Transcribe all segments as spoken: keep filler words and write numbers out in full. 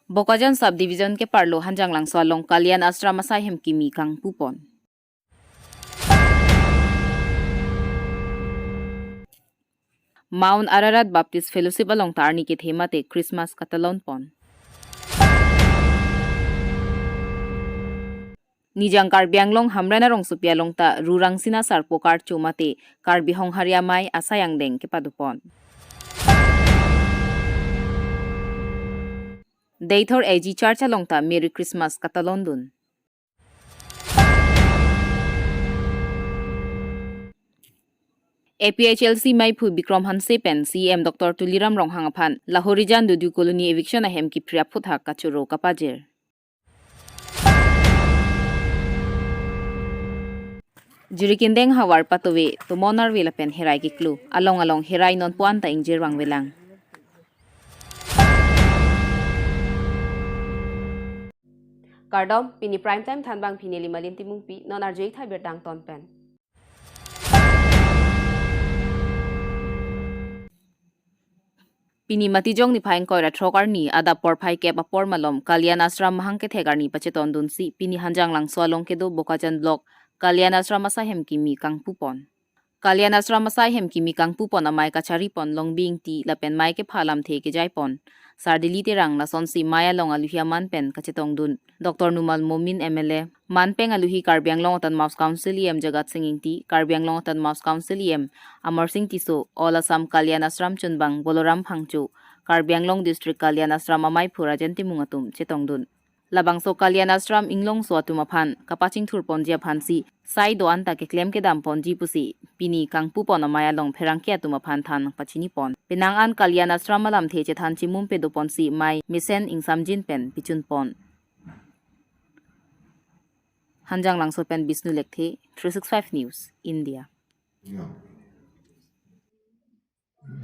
Bokajan Subdivision keparlo Hanjanglangso along Kalyan Ashram asaihem kimi kangpupon. Mount Ararat Baptist Fellowship along ta arni kethe mate Christmas katalon pon. Nijang Karbi Anglong Hamren arongsopi along ta Rurang Sina Sarpo Karcho mate Karbi Honghari Amei asai angdeng kepadopon. Deithor A G Church along ta Merry Christmas katalondun. A P H L C meiphu Bikram Hanse pen C E M Doctor Tuliram Ronghang aphan Lahorijan Dudu Colony eviction ahem kiphri aphuthak kachoro kapajir. Jirikindeng havar patove tomon arve lapen herai kiklu. Along along herai nonpu anta ingjir vangvelang. Kardom, pini prime time thanbang pini Limalin Timungpi, non arjui thai birta angton pen. Pini Matijong niphai ingkoi ra throk arni adap porphai kep apor malom Kalyan Ashram mahang kethek arni pachetondunsi pini Hanjanglangso along kedo Bokajan Block Kalyan Ashram asaihem kimi kangpupon. Kalyan Ashram asaihem kimi kangpupon amei kacharipon Longbi Ingti lapen mei kepha alamthe kejaipon Sardili Terang, lasonsi mei along aluhi aman pen kachetongdun Doctor Numal Momin M L A, manpeng aluhi Karbi Anglong Autonomous Council E M Jagat Sing Ingti, Karbi Anglong Autonomous Council E M Amarsing Tisso, All Assam Kalyan Ashram chunbang Boloram Phangcho, Karbi Anglong District Kalyan Ashram ameiphu Rajen Timung atum chetongdun. Labangso Kalyan Ashram inglongso atum aphan kapachingthurponji aphansi sai do-an ta keklem kedamponji pusi pini kangpupon amei along pherangke atum aphan than pachinipon. Penang an Kalyan Ashram alamthe chethan chimum pedoponsi mei mesen ingsamjin pen pichunpon. Hanjanglangso pen Bishnu Lekthe, three six five News, India.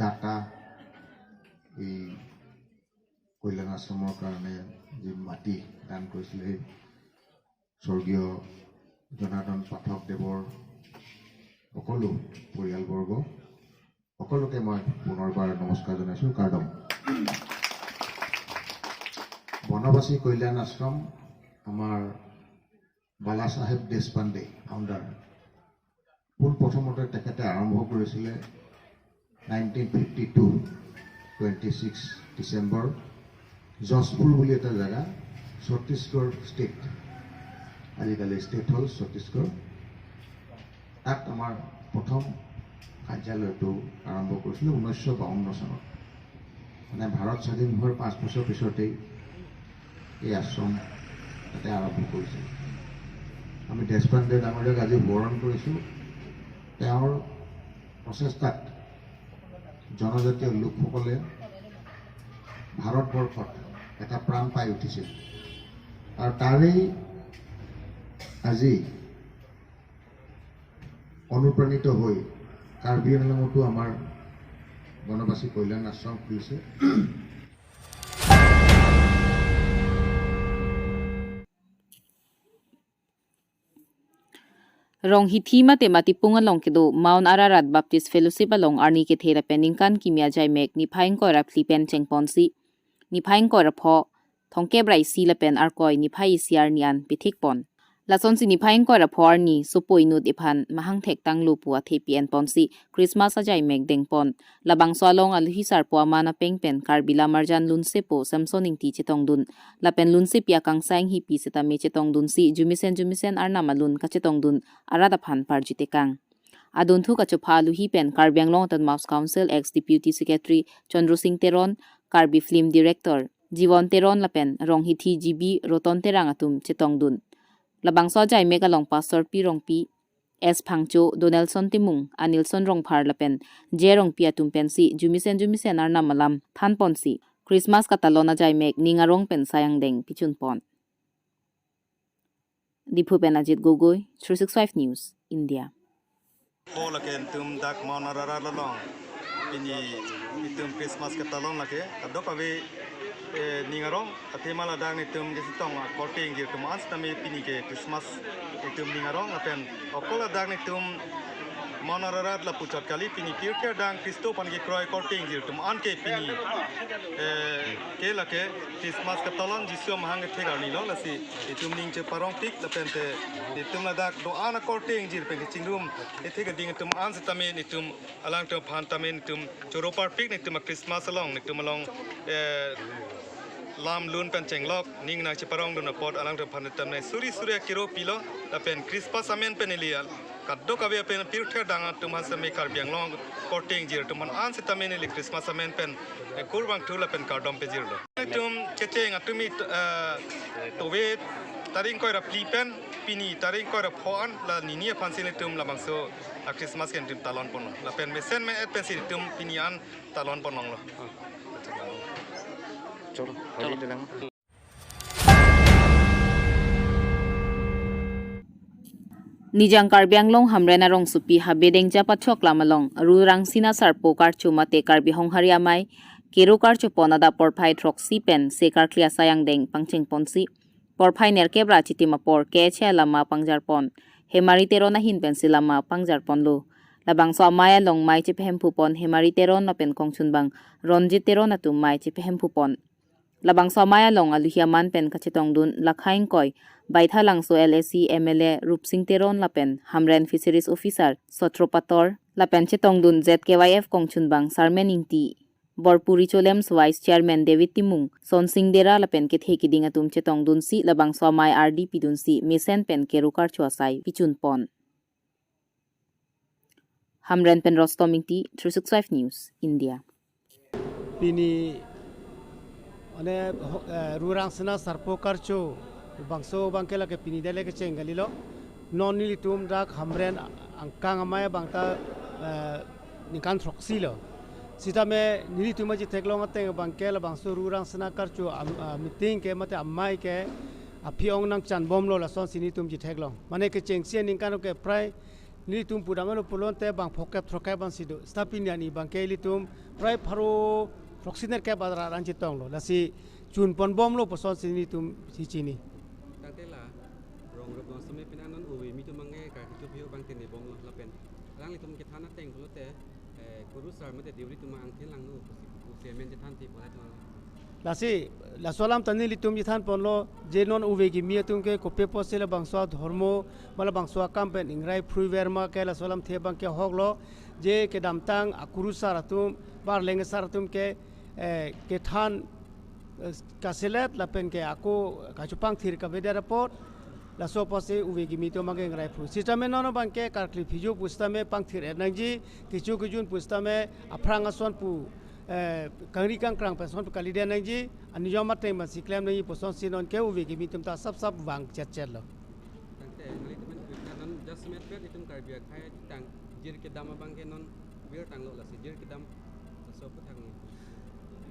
দাতা এই কল্যাণ আশ্ৰমৰ কাৰণে যি মাটি দান কৰিছিলে, সেই স্বৰ্গীয় জনাৰ্দন পাঠক দেৱৰ সকলো পৰিয়ালবৰ্গ, সকলোকে মই পুনৰবাৰ নমস্কাৰ জনাইছোঁ। কাৰ্ডম। বনবাসী কল্যাণ আশ্ৰম আমাৰ বালা চাহেব দেশপাণ্ডে, ফাউণ্ডাৰ, পোনপ্ৰথমতে তেখেতে আৰম্ভ কৰিছিলে nineteen fifty two, twenty six December, Jashpur বুলি এটা জেগা, ছত্তীশগড় ষ্টেট, আজিকালি ষ্টেট হ'ল ছত্তীশগড়। তাত আমাৰ প্ৰথম কাৰ্যালয়টো আৰম্ভ কৰিছিলোঁ ঊনৈছশ বাৱন্ন চনত। মানে ভাৰত স্বাধীন হোৱাৰ পাঁচ বছৰ পিছতেই এই আশ্ৰম তাতে আৰম্ভ কৰিছিল। আমি দেশপাণ্ডে ডাঙৰীয়াক আজি সোঁৱৰণ কৰিছোঁ। তেওঁৰ প্ৰচেষ্টাত জনজাতীয় লোকসকলে ভাৰতবৰ্ষত এটা প্ৰাণ পাই উঠিছিল। আৰু তাৰেই আজি অনুপ্ৰাণিত হৈ কাৰ্বি আংলঙতো আমাৰ বনবাসী কল্যাণ আশ্ৰম খুলিছে। Rong hithi mate matipung along kedo Mount Ararat Baptist Fellowship along arni kethe lapen ningkan kimi ajaimek niphai ingkoi ra phli pen chengponsi niphai ingkoi ra pho thomkep ra isi lapen arkoi niphai isi arni an pithikpon. Lasonsi niphai ingkoi ra pho arni sopo inut iphan mahang thektanglo pu athe pi-enponsi Christmas ajaimek dengpon. Labangso along aluhi sarpo aman apeng pen Karbi Lamarjan Lunsepo Samson Ingti chetongdun lapen Lunsepi akangsai Inghipi setame chetongdunsi jumisen jumisen arnam alun kachetongdun arat aphan parjutekang. Adunthu kachopha aluhi pen Karbi Anglong Autonomous Council ex Deputy Secretary Chandra Singh Teron, Karbi Film Director Jiwon Teron lapen Rong hithi G B Roton Terang atum chetongdun. Labangso ajaimek along Pastor P Rongpi, S Phangcho, Donelson Timung, Anilson Rongphar lapen J Rongpi atum pensi jumisen jumisen arnam alam thanponsi Christmas katalon ajaimek ning arong pen sai angdeng pichunpon. Diphu pen Ajit Gogoi, three six five News, India. Pho lake netum dak Mount Ararat along pini netum Christmas katalon lake. Kadokave, eh, ning arong, athema ladak netum kachetong akorte ingjir atum an setame pini ke Christmas netum ning arong lapen okol ladak netum Mon ararat lapuchot kali, pini pirthe adang Khristo aphan kekroi korte ingjir atum an ke pini, eh, ke lake Christmas katalon Jisu amahang kethek arni lo. Lasi itum ning cheparongpik lapen te itum ladak do-an akorte ingjir pen kechingrum kethek ading atum an setame itum alangtum aphan tame itum choro parpik, itum a-Christmas along, itum along, eh, lam lun pen chenglok, ning nangcheparongdun apot alangtum aphan itum nai suri suri akiro pilo, lapen Christmas amen pen ili kadokave pen pirthe adang atum aphan setame Karbi Anglong korte ingjir atum aphan an setame ili Christmas amen pen, eh, kurvangthu lapen kardom pejirlo. Itum kecheng atum i, eh, tove tarik ingkoi ra phli pen pini tarik ingkoi ra pho an la nini aphan si itum labangso a-Christmas ke itum talon ponlo. Lapen mesen me-et pen si itum pini an talon ponlonglo. Cholo, hari dalang. Nijang Karbi Anglong Hamren arongsopi Habe Dengja Pachok lam along Ru Rangsina Sarpo Karcho mate Karbi Honghari Amei kero karcho pon adap porphai throksi pen se karkli asai angdeng pangcheng ponsi porphai nerkep ra chitim apor K H A lama pangjar pon Hemari Teron ahin pensi lama pangjar ponlo. Labangso amei along mei chepehemphu pon Hemari Teron lapen kongchunbang Ronjit Teron atum mei chepehemphu pon. Labangso amei along aluhi aman pen kachetongdun Lakha ingkoi Baithalangso L A C M L A Rupsing Teron lapen Hamren Fisheries Officer Sotro Pator lapen chetongdun Z K Y F kongchunbang Sarmen Ingti, Borpuri Cholems Vice Chairman David Timung, Sonsing Dera lapen kethe kiding atum chetongdunsi labangso amei ardi pidunsi mesen pen kero karcho asai pichun pon. Hamren pen Rostom Ingti, three six five News, India. Pini, mane, ho-, eh, Ru Rangsina Sarpo Karcho bangso abangke lake pini dele kecheng kalilo. Non nelitum dak Hamren angkang amei abang ta, eh, ningkan throksi lo. Sitame nelitum aji theklong ateng abangke labangso Ru Rangsina Karcho am-, ah, meeting ke mate amei ke aphi ong nangchanbomlo, lasonsi nelitum ji theklong. Mane kechengsi aningkan ke prai nelitum pudam alo pulote bang phokep throkkep ansi do. Seta pini arni abangke ilitum prai pharo throksi nerkep adap ra-an chetonglo. Lasi chun ponbomlo pusonsi nelitum si chini. Tangte la rong rup long seme pina non uve mi atum abangke karkli chopio abang tenebomlo lapen alanglitum kethan ateng pulote, eh, kurusar mate Deuri atum angthin langno pusi, pusi amen chethan ti pulote. Lasi, laso alam ta nelitum chethan ponlo, je non uve kimi atum ke kopi apotsi labangso adhormo, ma labangso akam pen ingrai phrui ver ma ke laso alamthe abangke ahoklo, je kedamtang akurusar atum, ba arleng asar atum ke, eh, kethan, eh, kaselet lapen ke ako kachopangthir kavedet apot, laso apotsi uve kimi atum abangke ingrai phrui. Sitame non abangke karkli phiju pusitame pangthir-et nangji, kecho kejun pusitame aphrang ason pu, eh, kangri kangkrang pen ason pu kalidet nangji, aniyom ateng pensi klem nangji pusonsi non ke uve kimi atum ta sapsap vang chetchetlo. Tangte, nanglitum pen non just met bet itum Karbi akhei tang jir kedam abangke non birtanglo, lasi jir kedam laso aphuthak nang.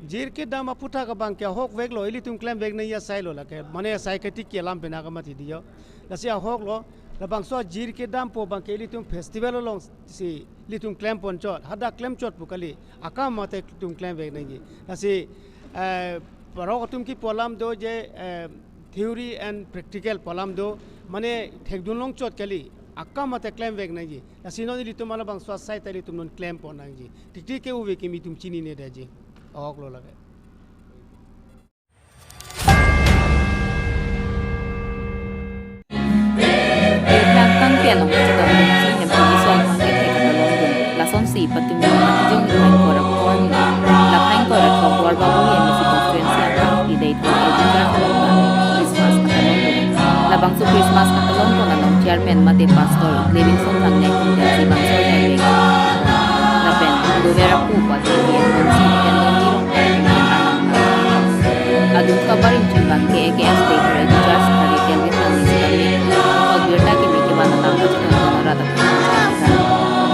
Jir kedam aphuthak abangke ahokveklo, ilitum klemvek nangji asailo lake, mane asai ketiki alam pena kamathi diyo. Lasi ahoklo, labangso jir kedam pu abangke ilitum festival alongsi ilitum klem ponchot, hadak klemchot pu kali, akam mate ilitum klemvek nangji. Lasi, eh, parok atum kipu alam do je, eh, theory and practical pu alam do, mane thekdun longchot kali, akam mate klemvek nangji. Lasi non ilitum labangso asai ta ilitum non klem pon nangji. Tiktik ke uve kimi atum chinine detji. Ahoklo lake. Tangte along chetongdunsi Hemphu Jisu amahang kethek katalongdun. Lasonsi patumi Matijong ingkoi ra pho arni, Lakha ingkoi ra throk Duarbagori M A C constituency angkang Pidei Thor Educar Thalongta Christmas katalongdun. Labangso Christmas katalongdun along chairman mate pastor Levinson Langnai atum pensi bangso chairman lapen dover apu pati P M Bonsi pen Dongni Rongphar pen anam. Adung kabarim chimbang K A K S Deithor Educar Secretary Kelvin Angni sitame, hot birta kimi kevan alam kachetongdun arat atum.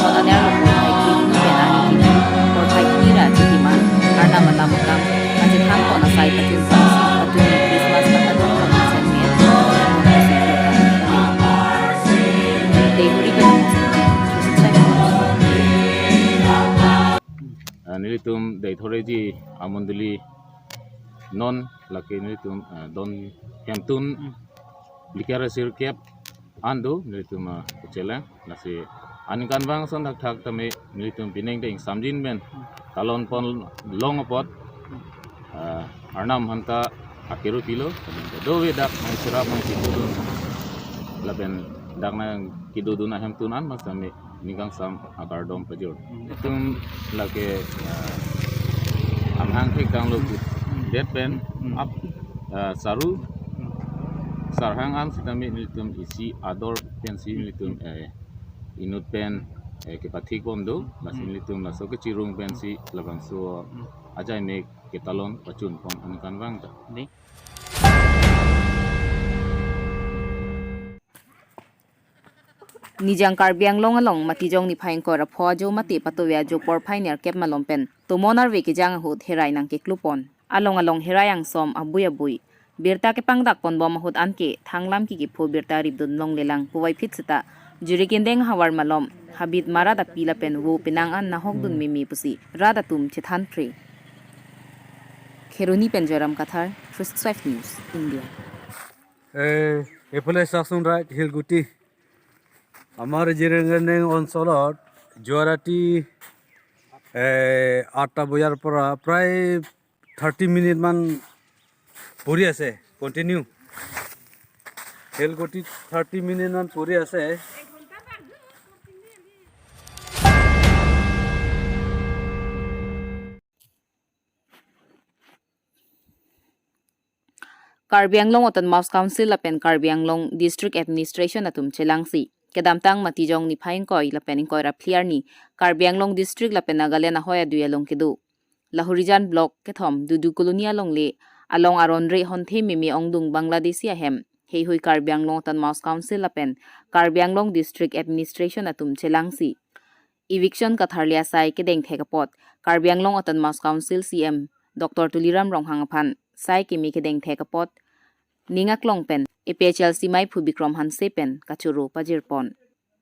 Hot aner lo porphai kimi pen arni kimi, porphai kimi ra chitima, arnam alam akam, kachethan pon asai pachun pon si, patumi Christmas katalongdun mesen me-et, Deihori pen Christmas. Ah, nelitum Deithor A G amondoli non lake nelitum, ah, don hemtun, hmm, likara sirkep an do nelitum, ah, kecheleng, lasi aningkanvang ason thakthak tame nelitum pining deng samjin pen talon pon long apot, ah, Arnam aphanta akiru pilo, dovedetdak nangcherap nangchitudun lapen dak nangkidodun ahemtun an mas tame ning kangsam akardom pajir. Hmm. Itum lake, ah, amahang thek tanglo Hmm. det pen Hmm. ap, ah, saru Hmm. sarhang an sitame nelitum isi ador pensi nelitum, eh, inut pen, eh, kepathik bomdo, lasi Hmm. nelitum laso kechirung pensi labangso Hmm. ajai mek ketalon pachun pon aningkanvang ta. Ni? Nijang Karbi Anglong along Matijong niphai ingkoi ra pho ajo mate patuve ajo porphai nerkep malom pen tomon arve kejang ahut herai nangkeklu pon. Along along herai angsom abui abui. Birta kepangdak pon bom ahut anke thanglam kikiphu birta ripdun longlelang puvoiphit seta juri kendeng havar malom habit marat api lapen vo penang an nahokdun Hmm. meme pusi rat atum chethanpre. Kheroni pen Joyram Kathar, three six five News, India. এ, এইফালে চাওকচোন ৰাইট, শিলগুটি। আমাৰ জিৰেংগেনেং অঞ্চলত যোৱা ৰাতি, এ, আঠটা বজাৰ পৰা প্ৰায় থাৰ্টি মিনিটমান পৰি আছে, কণ্টিনিউ। শিলগুটিত থাৰ্টি মিনিটমান পৰি আছে। Karbi Anglong Autonomous Council lapen Karbi Anglong District Administration atum chelangsi kedamtang Matijong niphai ingkoi lapen ingkoi ra phli arni Karbi Anglong District lapen Nagaland ahoi adui along kedo Lahorijan Block kethom Dudu Colony alongle along aron re honthe meme ongdung Bangladeshi ahem heihui Karbi Anglong Autonomous Council lapen Karbi Anglong District Administration atum chelangsi eviction katharli asai kedengthek apot Karbi Anglong Autonomous Council C M Doctor Tuliram Ronghang aphan sai keme kedengthek apot ning aklong pen A P H L C maiphu Bikrom Hanse pen kachoro pajir pon.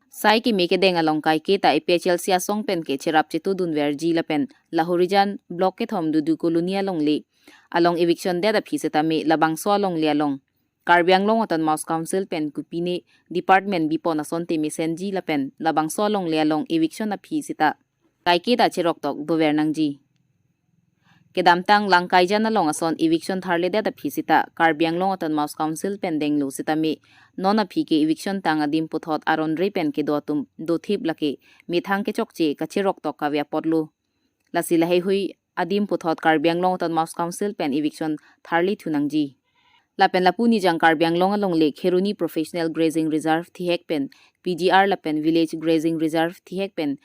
Sai keme kedeng along kaiketa A P H L C asong pen ke cherap chetudun verji lapen Lahorijan Block kethom Dudu Colony alongle along eviction det aphi setame labangso alongle along Karbi Anglong Autonomous Council pen kopine department bipon asonte mesenji lapen labangso alongle along eviction aphi seta kaiketa cheroktok dover nangji. Kedamtang Langkaijan along ason eviction tharledet aphi seta Karbi Anglong Autonomous Council pen denglo setame non aphi ke eviction tang adim puthot aron re pen kedo atum dothip lake methang kechokche kacheroktok kave apotlo. Lasi laheihui adim puthot Karbi Anglong Autonomous Council pen eviction tharli thu nangji. Lapen lapu Nijang Karbi Anglong alongle Kheroni Professional Grazing Reserve thihek pen P G R lapen Village Grazing Reserve thihek pen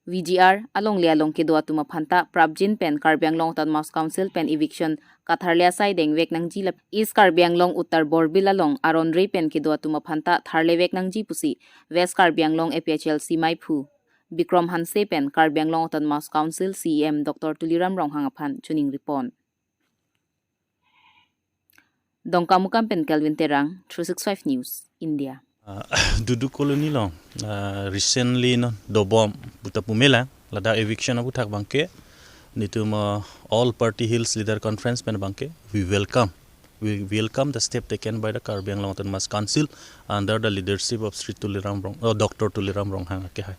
V G R alongle along kedo atum aphanta prapjin pen Karbi Anglong Autonomous Council pen eviction katharli asai dengvek nangji lapen East Karbi Anglong Uttar Borbil along aron re pen kedo atum aphanta tharlevek nangji pusi West Karbi Anglong A P H L C maiphu Bikrom Hanse pen Karbi Anglong Autonomous Council C E M Doctor Tuliram Ronghang aphan choningri pon. Dongkamukam pen Kelvin Terang, three six five News, India. Ah, Dudu Colony along, ah, recently non dobom puta pumela, ladak eviction aputhak abangke, nelitum, ah, All Party Hills Leader Conference pen abangke, we welcome. We welcome the step taken by the Karbi Anglong Autonomous Council under the leadership of Shri Tuliram Rong, oh, Doctor Tuliram Ronghang akehai.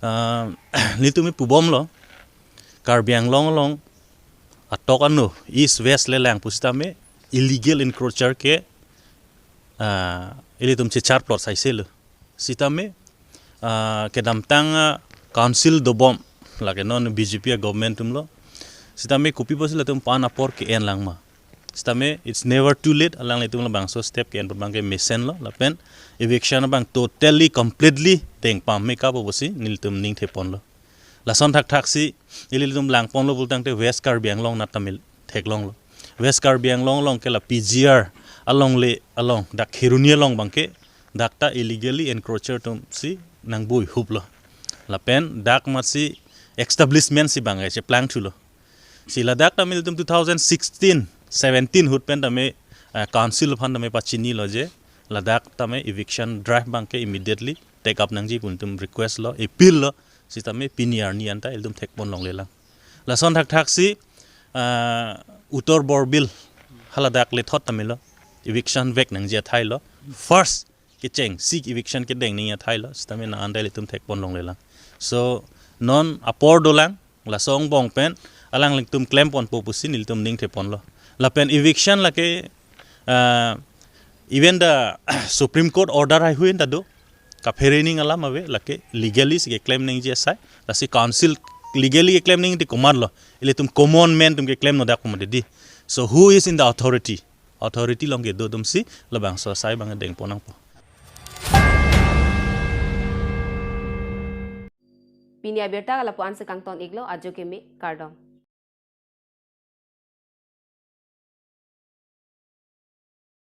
Ah, nelitum pubomlo, Karbi Anglong along atok ano East West le lang pusitame illegal encroacher ke, ah, ilitum chechar plot saiselo. Sitame, ah, kedamtang, ah, council dobom lake non B J P a government atumlo. Sitame kopi pusi latum pan apor ke-en langma. Sitame it's never too late, alanglitum labangso step ke-en abangke mesenlo lapen eviction abang totally completely dengpam meka pusi nelitum ning theponlo. Lason thakthaksi ilitum langponlo pulotangte West Karbi Anglong nat tame theklonglo. West Karbi Anglong along ke la P G R alongle along dak Kheroni along abangke dak ta illegally encroacher atumsi nangbuihuplo. Lapen dak masi establishment si abangke cheplang thulo. Si ladak tame ilitum two thousand sixteen seventeen ahut pen tame, eh, council aphan tame pachinilo je ladak tame eviction drive abangke immediately take up nangji pu ilitum request lo, appeal lo, sitame pini arni anta ilitum thekpon longlelang. Lason thakthaksi, ah, Uttar Borbil haladak lethot tamelo eviction vek nangji athailo. First kecheng, seek eviction kedeng nangji athai lo, sitame nang andai ilitum thekpon longlelang. So non apor dolang, laso angbong pen alanglitum klemponpo pusi nelitum ning theponlo. Lapen eviction lake, uh, even the Supreme Court order hai huin ta do, kaphere ning alam ave, lake legally si keklem nangji asai, lasi council legally keklem nangji komatlo, ilitum common man atum keklem nodak komat di. So who is in the authority? Authority along kedo atumsi labangso asai abang dengpon nangpo. Pini abirta lapu-an si kangton iklo, ajo keme, kardom.